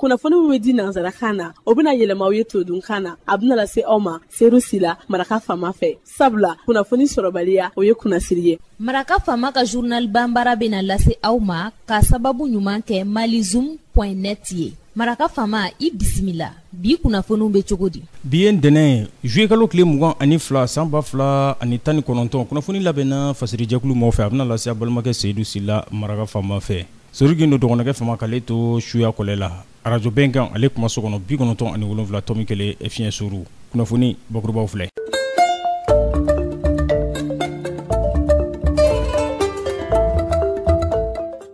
Kunnafoni min bɛ di nansarakan na, o bɛna yɛlɛma aw ye todunkan na. A bɛna lase aw ma Seru Sila, Maraka Faama fɛ. Sabula kunnafoni sɔrɔbaliya, o ye kunnasiri ye. Maraka Faama ka journal banbara bɛna lase aw ma ka sababu ɲuman kɛ malizoom.net ye. Maraka Faama, i bisimila. Bi kunnafoniw bɛ cogo di? Bi ye ntɛnɛn ye, juillet kalo tile 22 san 2019. Kunnafoni labɛnna fasirijɛkulu maaw fɛ, a bɛna lase a balimakɛ Seyidu Sila, Maraka Faama fɛ. Seyidu Gindo dɔgɔnɔkɛ Fama k'ale to suya kɔlɛ la. Arajo Bɛnkan ale kumaso kɔnɔ 97.1 fiɲɛ suru. Kunnafoni bakurubaw filɛ.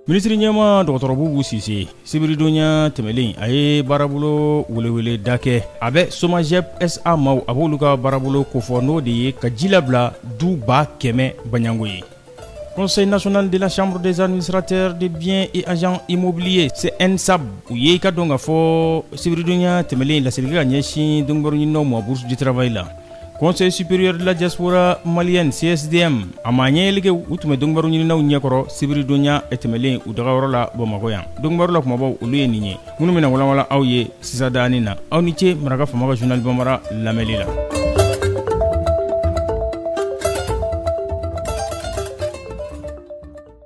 Minisiri ɲɛmaa dɔgɔtɔrɔ Bubu Sise, sibiridonya tɛmɛlen a ye baarabolo weleweleda kɛ. A bɛ SOMAGEP SA maaw, a b'olu ka baarabolo kofɔ, n'o de ye ka ji labila du 100 000 baɲango ye. Conseil national de la chambre des administrateurs de biens et agents immobiliers CNSAB, u ye i ka dɔn k'a fɔ sibiridonya tɛmɛlen laseli kɛ ka ɲɛsin donkibaru ɲininaw ma bourse du travail la. Conseil supérieur de la diaspora malienne CSDM, a maa ɲɛyɛlɛkɛw, u tun bɛ donkibaru ɲininaw ɲɛkɔrɔ sibiridonya tɛmɛlen u dagayɔrɔ la Bamakɔ yan. Donkibaru la kumabaw, olu ye nin ye minnu bɛna walawala aw ye sisan daani na. Aw ni ce Maraka Faama ka journal banbara lamɛnli la.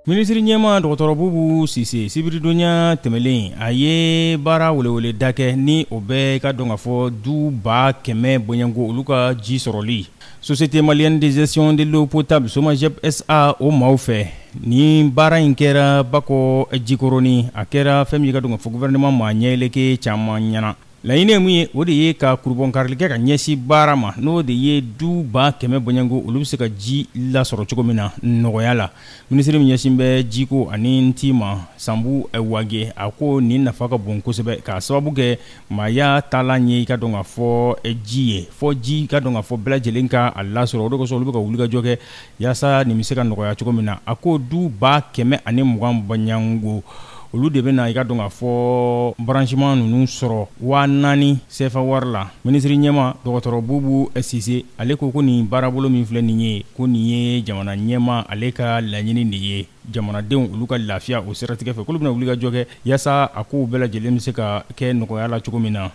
Minisiri ɲɛmaa dɔgɔtɔrɔ Bubu Sise, sibiridonya tɛmɛlen a ye baara weleweleda kɛ ni o bɛ ka dɔn k'a fɔ du 100 000 bɔɲɔgɔnko olu ka ji sɔrɔli. Société malienne de gestion de l'eau potable SOMAGEP SA o maaw fɛ. Nin baara in kɛra Bakɔ Jikɔrɔni, a kɛra fɛn min ka dɔn k'a fɔ gouvernement maa ɲɛyɛlɛke caman ɲɛna. Laɲini ye mun ye? O de ye ka kurubɔnkarili kɛ ka ɲɛsin baara ma, n'o de ye du 100 000 bɔɲɔgɔnko olu bɛ se ka ji lasɔrɔ cogo min na nɔgɔya la. Minisiri min ɲɛsin bɛ jiko ani nti ma, Sanbu Wage, a ko nin nafa ka bon kosɛbɛ k'a sababu kɛ maaya taalan ye i ka dɔn k'a fɔ ji ye, fɔ ji ka dɔn k'a fɔ bɛɛ lajɛlen ka a lasɔrɔ. O de kosɔn olu bɛ ka wulikajɔ kɛ yaasa nin bɛ se ka nɔgɔya cogo min na. A ko du 120 000 bɔɲɔgɔnko olu de bɛna i ka dɔn k'a fɔ branchement ninnu sɔrɔ 4000 CFA wari la. Minisiri ɲɛmaa dɔgɔtɔrɔ Bubu Sise, ale ko ko nin baarabolo min filɛ nin ye, ko nin ye jamana ɲɛmaa ale ka laɲini de ye jamanadenw olu ka lafiya o siratigɛ fɛ, k'olu bɛna wulikajɔ kɛ yaasa a kow bɛɛ lajɛlen bɛ se ka kɛ nɔgɔya la cogo min na.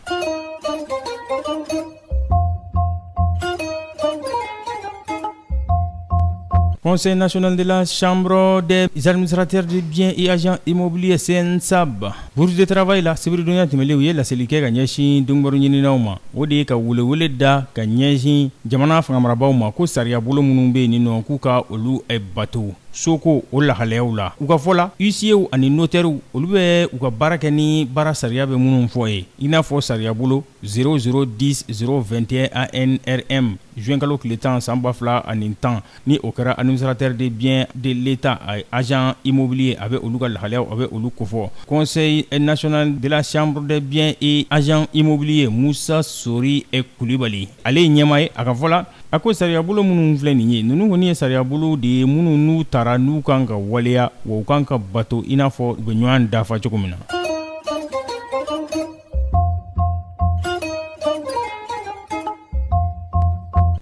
Conseil national de la chambre des administrateurs de biens et agents immobiliers CNSAB, bourse de travail la, sibiridonya tɛmɛlen u ye laseli kɛ ka ɲɛsin donkibaru ɲininaw ma. O de ye ka welewele da ka ɲɛsin jamana fangamarabaw ma ko sariyabolo minnu bɛ yen nin nɔ, k'u ka olu bato soko o lahalayaw la. U ka fɔ la, huissiers ani notaires, olu bɛ u ka baara kɛ ni baara sariya bɛ minnu fɔ ye, i n'a fɔ sariyabolo 0010 021 ANRM juin kalo tile 10 san 2010, ni o kɛra administrateur de biens de l'État, agent immobilier, a bɛ olu ka lahalayaw, a bɛ olu kofɔ. Conseil national de la chambre des biens et agents immobiliers, Musa Sori Kulibali, ale ye ɲɛmaa ye. A ka fɔ la, a ko sariyabolo minnu filɛ nin ye, ninnu kɔni ye sariyabolo de ye minnu n'u taara n'u kan ka waleya, wa u kan ka bato i n'a fɔ u bɛ ɲɔgɔn dafa cogo min na.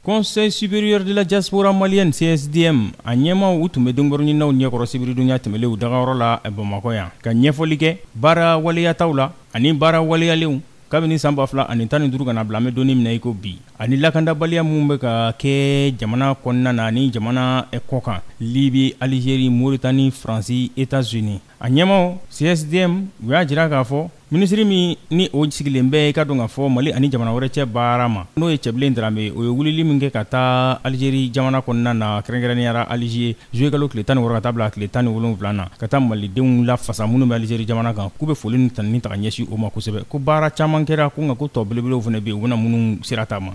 Conseil supérieur de la diaspora malienne CSDM, a ɲɛmaaw, u tun bɛ donkibaru ɲininaw ɲɛkɔrɔ sibiridonya tɛmɛlen u dagayɔrɔ la Bamakɔ yan, ka ɲɛfɔli kɛ baara waleyataw la ani baara waleyalenw kabini san 2015 ka na bila an bɛ don min na i ko bi, ani lakandabaliya minnu bɛ ka kɛ jamana kɔnɔna na ani jamana kɔkan, Libi, Algérie, Mauritanie, Faransi, États-Unis. A ɲɛmaaw CSDM, u y'a jira k'a fɔ minisiri min ni o sigilen bɛ i ka dɔn k'a fɔ Mali ani jamana wɛrɛ cɛ baara ma, n'o ye Cɛbilen Darame, o ye wulili min kɛ ka taa Algérie jamana kɔnɔna na, kɛrɛnkɛrɛnnenya la Alger, juillet kalo tile 16 ka taa bila tile 17 na, ka taa malidenw lafasa minnu bɛ Algérie jamana kan, k'u bɛ foli ni tanuni ta ka ɲɛsin o ma kosɛbɛ. Ko baara caman kɛra, ko nka ko tɔ belebelew fana bɛ yen u bɛna minnu sira taama.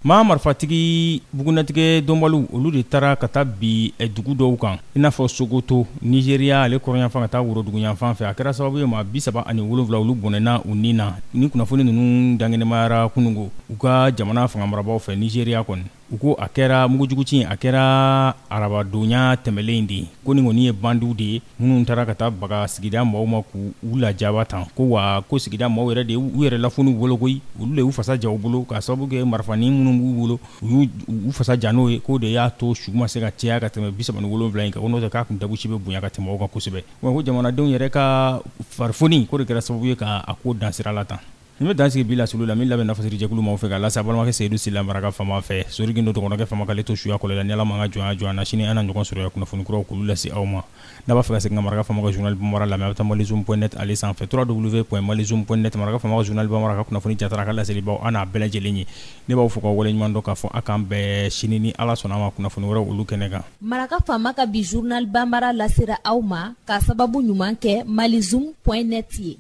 Maa marifatigi bugunnatigɛ dɔnbaliw, olu de taara ka taa bin dugu dɔw kan, i n'a fɔ Sokoto, Nizeriya ale kɔrɔnyanfan ka taa woroduguyanfan fɛ. A kɛra sababu ye maa 37 olu bɔnɛna u ni na. Ni kunnafoni ninnu dankɛnɛmayara kunungo u ka jamana fanga marabaaw fɛ Nizeriya kɔni. U ko a kɛra mugujuguci a kɛra arabadonya tɛmɛlen de ye. Ko nin kɔni ye bandiw de ye minnu taara ka taa baga sigida maaw ma k'u lajaba tan. Ko wa ko sigida maaw yɛrɛ de u yɛrɛ lafoni bolo koyi, olu de y'u fasa ja u bolo k'a sababu kɛ marifanin minnu b'u bolo, u y'u fasa ja n'o ye. K'o de y'a to su ma se ka caya ka tɛmɛ 37 in kan. Ko n'o tɛ k'a kun dabusi bɛ bonya ka tɛmɛ o kan kosɛbɛ. Wa ko jamanadenw yɛrɛ ka farifoni k'o de kɛra sababu ye k'a ko dan sira la tan. Nin bɛ dan sigi bi laseliw la min labɛnna fasirijɛkulu maaw fɛ ka lase a balimakɛ Seyidu Sila Maraka faama fɛ. Sori Gindo dɔgɔnɔkɛ faama k'ale to suya kɔlɛ la. Ni Ala m'an ka jɔnya jɔ an na, sini an na ɲɔgɔn sɔrɔ yan kunnafoni kuraw k'olu lase aw ma. N'a b'a fɛ ka segin ka Maraka faama ka journal bambara lamɛn, a bɛ taa malizoom point net ale sanfɛ, www.malizoom point net. Maraka faama ka journal bambara ka kunnafoni jatara ka laselibaw an n'a bɛɛ lajɛlen ye. Ne b'aw fo k'aw waleɲuman dɔn k'a fɔ a k'an bɛn sini ni Ala sɔnna a ma kunnafoni wɛrɛw olu kɛnɛ kan. Maraka faama ka bi journal bambara lasera aw ma k'a sababu ɲuman kɛ malizoom point net ye.